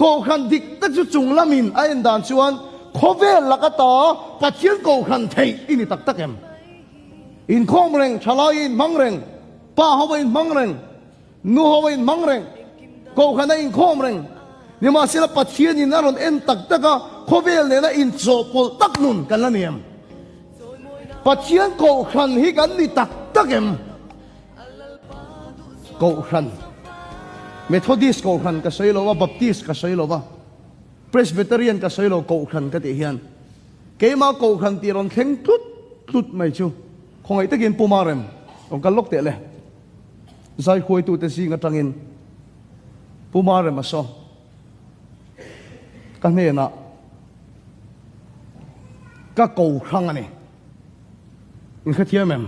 Kohhran dik tak chu chung lamin a en dan chuan khawvel laka ta Pathian kohhran theih i ni tak tak em? Inkhawm reng, thalai inhmang reng, pa ho a inhmang reng, nu ho a inhmang reng, kohhran a inkhawm reng. Nimahsela Pathianin a rawn en tak tak a, khawvel nena inchawhpawlh tak nun kan la ni em? Pathian kohhran hi kan ni tak tak em? Kohhran, Methodist kohhran ka sawi lo a, Baptist ka sawi lo a, Presbyterian ka sawi lo, kohhran ka tih hian keimah kohhran tih rawn thleng tlut tlut mai chu khawngaih takin Pu Marem rawn kal lawk teh le. Zaihuaitute zing atangin Pu Marem a saw ka hnenah ka ko hrang a ni. In hrethiam em?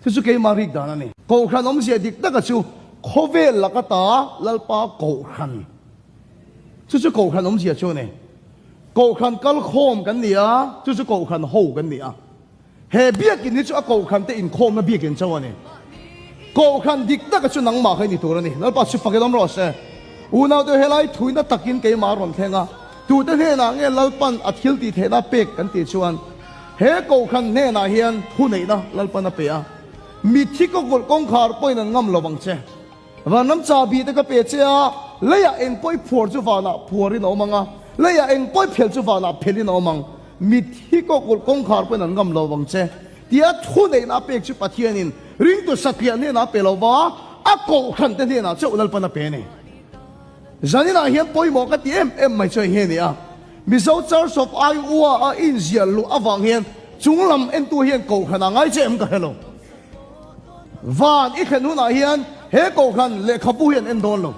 Chu chu keimah rik dan a ni. Kohhran awmzia dik taka chu khawvel laka ta Lalpa Kohhran. Chu chu Kohhran awmzia chu a ni. Kohhran kalkhawm kan ni a, chu chu Kohhran ho kan ni a. He biakin hi chu a Kohhran te inkhawmna biakin chauh a ni. Kohhran dik taka chu nangmah kha i ni tur a ni. Lalpa chu fakin awm rawh se. Unaute helai thuina takin keimah a rawn thleng a, tute hnenah nge Lalpan a thil tih theihna pek kan tih chuan he Kohhran hnenah hian thuneihna Lalpan a pe a, mitthi kawkulh kawngkhar pawhin an ngam lo vang che. Vanram chahbi te ka pe che a, leiah eng pawh i phuar chu vanah phuarin a awm ang a, leiah eng pawh i phel chu vanah phelin a awm ang. Mitthi kawkulh kawngkhar pawhin an ngam lo vang che. Tia thuneihna a pek chu Pathianin ringtu satliah hnenah a pe lo va, a kohhran te hnenah chauh Lalpan a pe a ni. Zaninah hian pawimawh ka ti em em mai chu hei hi a ni a, Mizo Church of Iowa a inziah luh avang hian chunglam entu hian kohhran a ngai che em ka hre lo. Van i thlen hunah hian he kohhran lehkhabu hi an en dawn lo.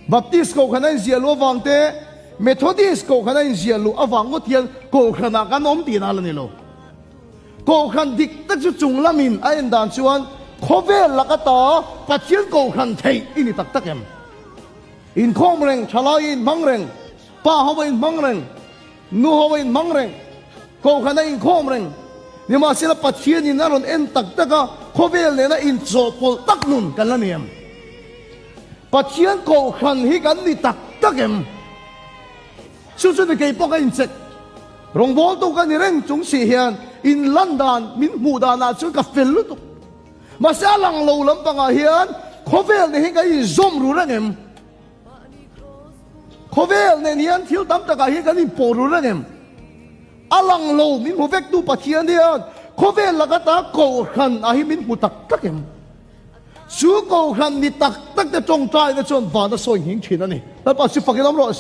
Baptist kohhran a inziah luh avang te, Methodist kohhran a inziah luh avang ngawt hian kohhranah kan awm tihna la ni lo. Kohhran dik tak chu chung lamin a en dan chuan khawvel laka ta Pathian kohhran theih i ni tak tak em? Inkhawm reng, thalai inhmang reng, pa ho a inhmang reng, nu ho a inhmang reng, kohhran a inkhawm reng. Nimahsela Pathianin a rawn en tak tak a, khawvel nena inchawhpawlh tak nun kan la ni em? Pathian kohhran hi kan ni tak tak em? Chu chu ni kei pawh ka incheck. Rawngbawltu ka ni reng chung si hian inlan dan min hmuh danah chuan ka fel lutuk. Mahse a lang lo lampangah hian khawvel nen hian kan inzawm ru reng em? Khawvel nen hian thil tam takah hian kan inpawh ru reng em? A lang lo min hmu vektu Pathian hian khawvel laka ta kohhran ah hi min hmu tak tak em? Chu kohhran ni tak tak te tawngtaina chuan van a sawi nghing thin a ni. Lalpa chu fakin awm rawh.